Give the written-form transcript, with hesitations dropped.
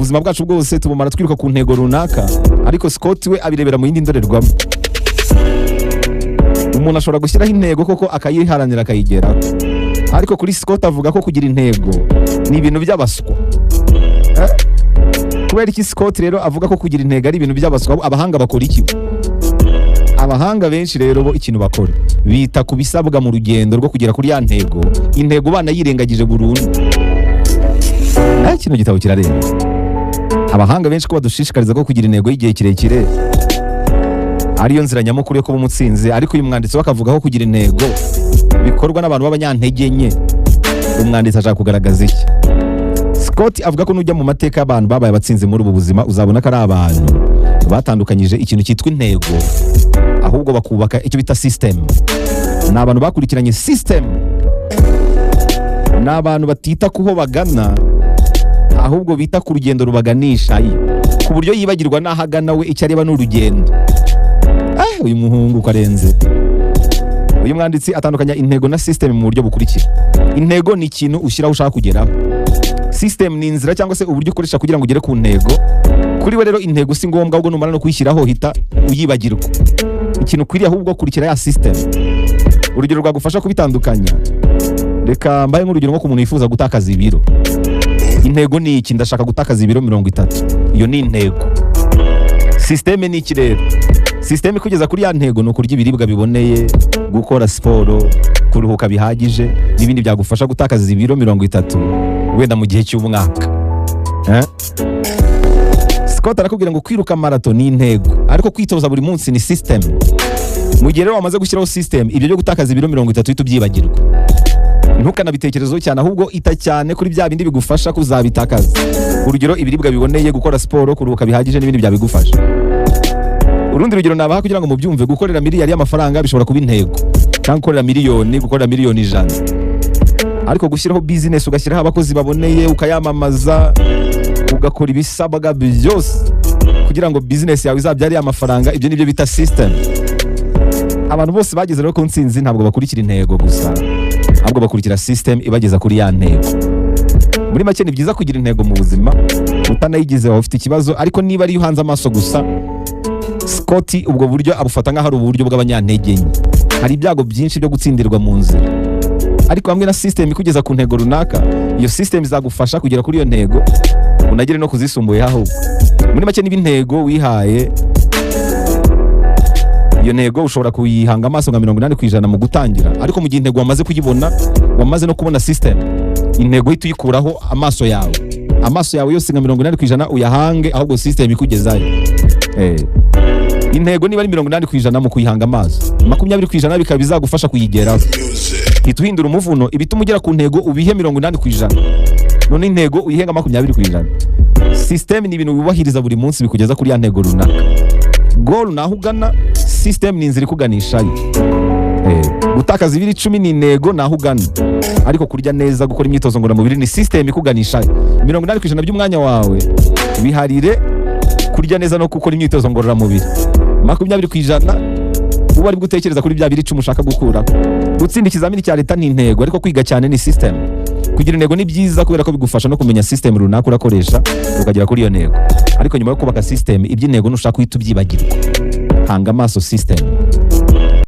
Ubuzima bwacu bwose tubumara twiruka ku ntego runaka, ariko Scott we abirebera mu yindi ndorerwamo. Umuntu ashobora gushyiraho intego koko, akayiharanira, akayigeraho, ariko kuri Scott avuga ko kugira intego ni ibintu by'abaswa. Eh? Kubera iki Scott rero avuga ko kugira intego ari ibintu by'abaswa? Abahanga bakora iki? Abahanga benshi rero bo ikintu bakora, bita ku bisabwa mu rugendo rwo kugera kuri ya ntego, intego banayirengagije burundu. Kino gitabo kirarenze. Abahanga benshi ko badushishikariza ko kugira intego y'igihe kirekire ariyo nzira nyamukuru yo kuba umutsinzi, ariko uyu mwanditsi we akavuga ko kugira intego bikorwa n'abantu b'abanyantege nke. Umwanditsi ashaka kugaragaza iki? Scott avuga ko nujya mu mateka y'abantu babaye abatsinzi muri ubu buzima, uzabona ko ari abantu batandukanyije ikintu cyitwa intego, ahubwo bakubaka icyo bita system. Ni abantu bakurikiranye system, ni abantu batita ku ho bagana, ahubwo bita ku rugendo rubaganisha, ku buryo yibagirwa n'aho agana, we icyo areba ni urugendo. Uyu muhungu uko arenze! Uyu mwanditsi atandukanya intego na system mu buryo bukurikira: intego ni ikintu ushyiraho ushaka kugeraho, system ni inzira cyangwa se uburyo ukoresha kugira ngo ugere ku ntego. Kuri we rero intego si ngombwa, ahubwo numara no kuyishyiraho hita uyibagirwa. Ikintu ukwiriye ahubwo kurikira ya system. Urugero rwagufasha kubitandukanya, reka mbaye nk'urugero nko ku muntu wifuza gutakaza ibiro. Intego ni iki? Ndashaka gutakaza ibiro 30. Iyo ni intego. System ni iki rero? System ikugeza kuri ya ntego ni ukurya ibiribwa biboneye, gukora siporo, kuruhuka bihagije n'ibindi byagufasha gutakaza ibiro 30 wenda mu gihe cy'umwaka. Eh? Scott arakubwira ngo kwiruka marato ni intego, ariko kwitoza buri munsi ni system. Mu gihe rero wamaze gushyiraho system, ibyo byo gutakaza ibiro 30 uhita ubyibagirwa, ntukanabitekerezeho cyane, ahubwo ita cyane kuri bya bindi bigufasha kuzabitakaza. Urugero, ibiribwa biboneye, gukora siporo, kuruhuka bihagije n'ibindi byabigufasha. Urundi rugero nabaha kugira ngo mubyumve: gukorera miliyari y'amafaranga bishobora kuba intego, cyangwa gukorera miliyoni, gukorera miliyoni 100, ariko gushyiraho business, ugashyiraho abakozi baboneye, ukayamamaza, ugakora ibisabwa byose kugira ngo business yawe izabyare amafaranga, ibyo nibyo bita system. Abantu bose bageze rero ku ntsinzi ntabwo bakurikira intego gusa, ahubwo bakurikira system ibageza kuri ya ntego. Muri make, ni byiza kugira intego mu buzima, utanayigize waba ufite ikibazo, ariko niba ariyo uhanze amaso gusa, Scott ubwo buryo abufata nk'aho ari uburyo bw'abanyantege nke. Hari ibyago byinshi byo gutsindirwa mu nzira, ariko hamwe na system ikugeza ku ntego runaka, iyo system izagufasha kugera kuri iyo ntego, unagere no kuzisumbuyeho ahubwo. Muri make, niba intego wihaye, iyo ntego ushobora kuyihanga amaso nka 80% mu gutangira, ariko mu gihe intego wamaze kuyibona, wamaze no kubona system, intego uhita uyikuraho amaso yawe, amaso yawe yose nka 80% uyahange ahubwo system ikugezayo. Intego niba ari 80% mu kuyihanga amaso, 20% bikaba bizagufasha kuyigeraho, hita uhindura umuvuno. Ibituma ugera ku ntego ubihe 80%, none intego uyihe nka 20%. System ni ibintu wubahiriza buri munsi bikugeza kuri ya ntego runaka. Goal ni aho ugana, system ni inzira ikuganishayo. Gutakaza ibiro 10 ni intego, ni aho ugana, ariko kurya neza, gukora imyitozo ngororamubiri ni system ikuganishayo. 80% by'umwanya wawe biharire kurya neza no gukora imyitozo ngororamubiri, 20% uba ari gutekereza kuri bya biro 10 ushaka gukuraho. Gutsinda ikizamini cya leta ni intego, ariko kwiga cyane ni system. Kugira intego ni byiza kubera ko bigufasha no kumenya system runaka urakoresha ukagera kuri iyo ntego, ariko nyuma yo kubaka system, iby'intego nushaka uhita ubyibagirwa. Hanga amaso system.